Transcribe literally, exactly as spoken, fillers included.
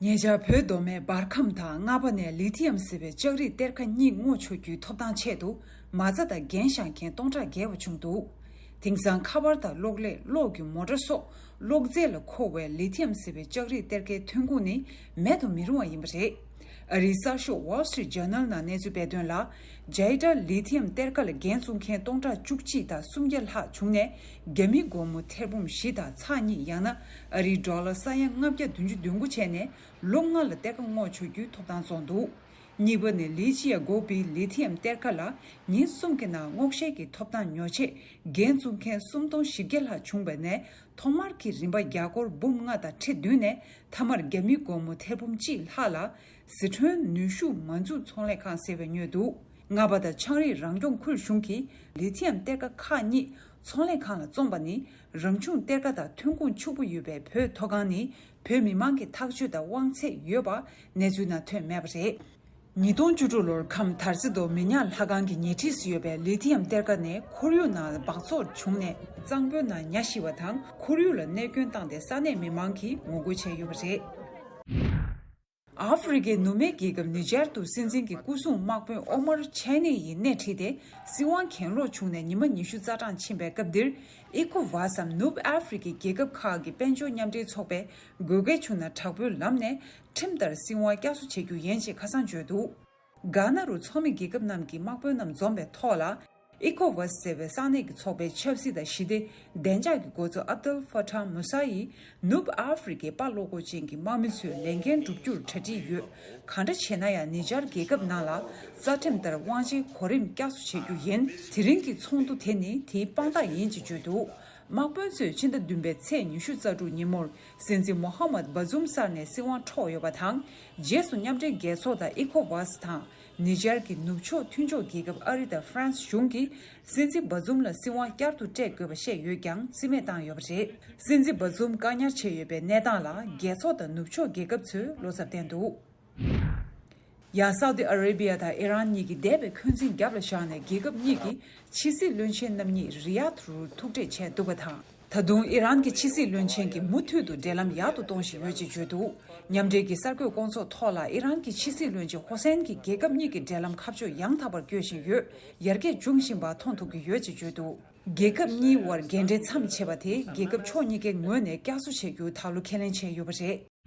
ཉེ་ཆར་བོད་མདོ་སྨད་འབར་ཁམས་དང་རྔ་པ་ནས་ལི་ཐི་ཡམ་ཟེར་བའི་ལྕགས་རིགས་གཏེར་ཁ་གཉིས་སྔོག་འཆུ་རྒྱུའི་ཐོབ་ཐང་ཆེད་དུ་མ་རྩ་དང་རྒྱན་བཞེངས་མཁན་སྟོང་ཕྲག་བརྒལ་བ་བྱུང་འདུག། དེང་སང་ཁ་པར་དང་གློག་ཀླད། གློག་གི་མོ་ཊ་སོགས་གློག་རྫས་ལ་མཁོ་བའི་ལི་ཐི་ཡམ་ཟེར་བའི་ལྕགས་རིགས་གཏེར་ཁའི་ཐོན་ཁུངས་ནི་མེད་དུ་མི་རུང་བ་ཡིན་པ་རེད། ཨ་རིའི་གསར་ཤོག་Wall Street Journal ནང་གནས་ཚུལ་སྤེལ་དོན་ལ། ཇའི་ཌ་ལི་ཐི་ཡམ་གཏེར་ཁ་ལ་རྒྱན་བཙུགས་མཁན་སྟོང་ཕྲག་བཅུ་གཅིག་དང་སུམ་བརྒྱ་ལྷག་བྱུང་ནས། རྒྱ་མི་སྒོར་མོ་ཐེར་འབུམ་བཞི་དང་ཚེག་གཉིས། ཡང་ན་ཨ་རིའི་ཌོ་ལར་ས་ཡ་ལྔ་བརྒྱ་བདུན་ཅུ་དོན་དགུ་བྱས་ནས་ལོ་ལྔ་ལ་གཏེར་ཁ་སྔོག་འཆུ་རྒྱུའི་ཐོབ་ཐང་བཙོང་འདུག། གཉིས་པ་ནི་ལི་ཅི་ཡ་གོ་པི་ལི་ཐི་ཡམ་གཏེར་ཁ་ལ་ཉིན་གསུམ་གྱི་ནང་སྔོག་བཤེར་གྱི་ཐོབ་ཐང་ཉོ་ཆེད་རྒྱན་བཙུགས་མཁན་སུམ་སྟོང་བཞི་བརྒྱ་ལྷག་བྱུང་བ་ནས། ཐོག་མར་གྱི་རིན་པ་རྒྱ་སྒོར་འབུམ་ལྔ་དང་ཁྲི་བདུན་ནས་མཐའ་མར་རྒྱ་མི་སྒོར་མོ་ཐེར་འབུམ་གཅིག་ལྷག་ལ་ཟི་ཁྲོན་ནུས་ཤུགས་མ་འཛུགས་ཚོང་ལས་ཁང་ཟེར་བས་ཉོས་འདུག། རྔ་པ་དང་ཆའང་རིགས་རང་སྐྱོང་ཁུལ་གཞུང་གིས་ལི་ཐི་ཡམ་གཏེར་ཁ་ཁག་གཉིས་ཚོང་ལས་ཁང་ལ་བཙོངས་པ་ནི། རང་བྱུང་གཏེར་ཁ་དང་ཐོན་ཁུངས་ཕྱུག་པོ་ཡོད་པའི་བོད་མཐོ་སྒང་ནི་བོད་མི་མང་གི་ཐག་གཅོད་དང་དབང་ཚད་ཡོད་པ་གནས་ཚུལ་ནང་ཐོན་མེད་པ་རེད། ཉིས་སྟོང་བཅུ་དྲུག་ལོར་ཁམས་དར་རྩེ་མདོ་མི་ཉག་ལྷ་ཁང་གི་ཉེ་འཁྲིས་སུ་ཡོད་པའི་ལི་ཐི་ཡམ་གཏེར་ཁ་ནས་ཁོར་ཡུག་ནང་འབག་བཙོག་བྱུང་ནས་གཙང་པོའི་ནང་ཉ་ཤི་བ་དང་ཁོར་ཡུག་ལ་གནོད་སྐྱོན་བཏང་སྟེ་ས་གནས་མི་མང་གིས་ངོ་རྒོལ་བྱས་ཡོད་པ་རེད། ཨ་ཧྥེ་རི་ཁའི་ནུབ་སྨད་རྒྱལ་ཁབ་ནི་ཇར་དུ་སྲིད་འཛིན་གྱི་སྐུ་སྲུང་དམག་དཔོན་ཨོ་མར་ཆེ་ནེ་ཡིས་སྣེ་ཁྲིད་དེ་སྲིད་དབང་གྱེན་ལོག་བྱུང་ནས་ཉི་མ་ཉི་ཤུ་རྩ་གྲངས་ཕྱིན་པའི་སྐབས་འདིར། ཨི་ཁོ་ཝཱས་སམ་ནུབ་ཨ་ཧྥེ་རི་ཁའི་རྒྱལ་ཁབ་ཁག་གི་དཔལ་འབྱོར་མཉམ་འབྲེལ་ཚོགས་པས་དགོས་གལ་བྱུང་ན་དྲག་པོའི་ལམ་ནས་ཁྲིམས་ལྟར་སྲིད་དབང་བསྐྱར་གསོ་བྱེད་རྒྱུ་ཡིན་ཞེས་ཁ་སང་བརྗོད་འདུག། གྷ་ན་རུ་ཚོགས་མི་རྒྱལ་ཁབ་རྣམས་ཀྱི་དམག་དཔོན་རྣམས་འཛོམས་པའི་ཐོག་ལ། ཨི་ཁོ་ཝཱས་ཟེར་བའི་ས་གནས་ཀྱི་ཚོགས་པས་ཆབ་སྲིད་དང་ཞི་བདེ་བདེ་འཇགས་ཀྱི་འགོ་གཙོ་ཨབ་དུལ་ཧྥ་ཐཱ་མུ་ས་ཡིས། ནུབ་ཨ་ཧྥེ་རི་ཁའི་དཔའ་བློ་ཁོག་ཅན་གྱི་དམག་མི་ཚོས་ལས་འགན་བསྒྲུབ་རྒྱུར་གྲ་སྒྲིག་ཡོད། གང་འདྲ་བྱས་ན་ཡང་ནི་ཇར་རྒྱལ་ཁབ་ནང་ལ་རྩ་ཁྲིམས་ལྟར་དབང་ཆའི་གོ་རིམ་བསྐྱར་གསོ་བྱེད་རྒྱུ་ཡིན། དེ་རིང་གི་ཚོགས་འདུ་དེ་ནི་དེའི་དཔང་རྟགས་ཡིན་ཅེས་བརྗོད་འདུག། དམག་དཔོན་ཚོས་ཕྱི་ཟླ་བདུན་པའི་ཚེས་ཉི་ཤུ་རྩ་དྲུག་ཉིན་མོར་སྲིད་འཛིན་མོ་ཧ་མད་བྷ་ཛུམ་སར་ནས་སྲིད་དབང་འཕྲོག་ཡོད་པ་དང་། རྗེས་སུ་མཉམ་འབྲེལ་རྒྱལ་ཚོགས་དང་ཨི་ཁོ་ཝཱས་དང་། ནི་ཇར་གྱི་ནུབ་ཕྱོགས་མཐུན་ཕྱོགས་རྒྱལ་ཁབ་ཨ་རི་དང་ཧྥ་རན་སི་གཞུང་གིས་སྲིད་འཛིན་བྷ་ཛུམ་ལ་སྲིད་དབང་བསྐྱར་དུ་སྤྲད་དགོས་པ་བཤད་ཡོད་ཀྱང་རྩིས་མེད་བཏང་ཡོད་པ་རེད། སྲིད་འཛིན་བྷ་ཛུམ་བཀག་ཉར་བྱས་ཡོད་པའི་གནས་སྟངས་ལ་རྒྱལ་ཚོགས་དང་ནུབ་ཕྱོགས་རྒྱལ་ཁབ་ཚོས་བློ་འཚབ་བསྟན་འདུག། ཡང་སའུ་ཏི་ཨ་རེ་བྷི་ཡ་དང་ཨི་རན་གཉིས་ཀྱིས་འདས་པའི་འཁོན་འཛིན་རྒྱབ་ལ་བཞག་ནས་རྒྱལ་ཁབ་གཉིས་ཀྱི་ཕྱི་སྲིད་བློན་ཆེན་རྣམ་གཉིས་རི་ཡཱད་རུ་ཐུག་འཕྲད་བྱས་འདུག་པ་དང་། ད་དུང་ཨི་རན་གྱི་ཕྱི་སྲིད་བློན་ཆེན་གྱིས་མུ་མཐུད་དུ་འབྲེལ་ལམ་ཡག་ཏུ་གཏོང་བཞིན་ཡོད་ཅེས་བརྗོད་འདུག། མཉམ་འབྲེལ་གྱི་གསར་འགོད་སྐོང་ཚོགས་ཐོག་ལ་ཨི་རན་གྱི་ཕྱི་སྲིད་བློན་ཆེན་ཧོ་སན་གྱིས་རྒྱལ་ཁབ་གཉིས་ཀྱི་འབྲེལ་ལམ་ཁ་ཕྱོགས་ཡང་དག་པར་བསྐྱོད་བཞིན་ཡོད། ཡར་རྒྱས་འབྱུང་བཞིན་པ་མཐོང་ཐུབ་ཀྱི་ཡོད་ཅེས་བརྗོད་འདུག། རྒྱལ་ཁབ་གཉིས་དབར་འགན་འཁྲི་མཚམས་ཆད་པ་དེ་རྒྱལ་ཁབ་ཕྱོགས་གཉིས་ཀའི་ངོས་ནས་བསྐྱར་གསོ་བྱེད་རྒྱུ་ད་ལོ་ཁས་ལེན་བྱས་ཡོད་པ་རེད།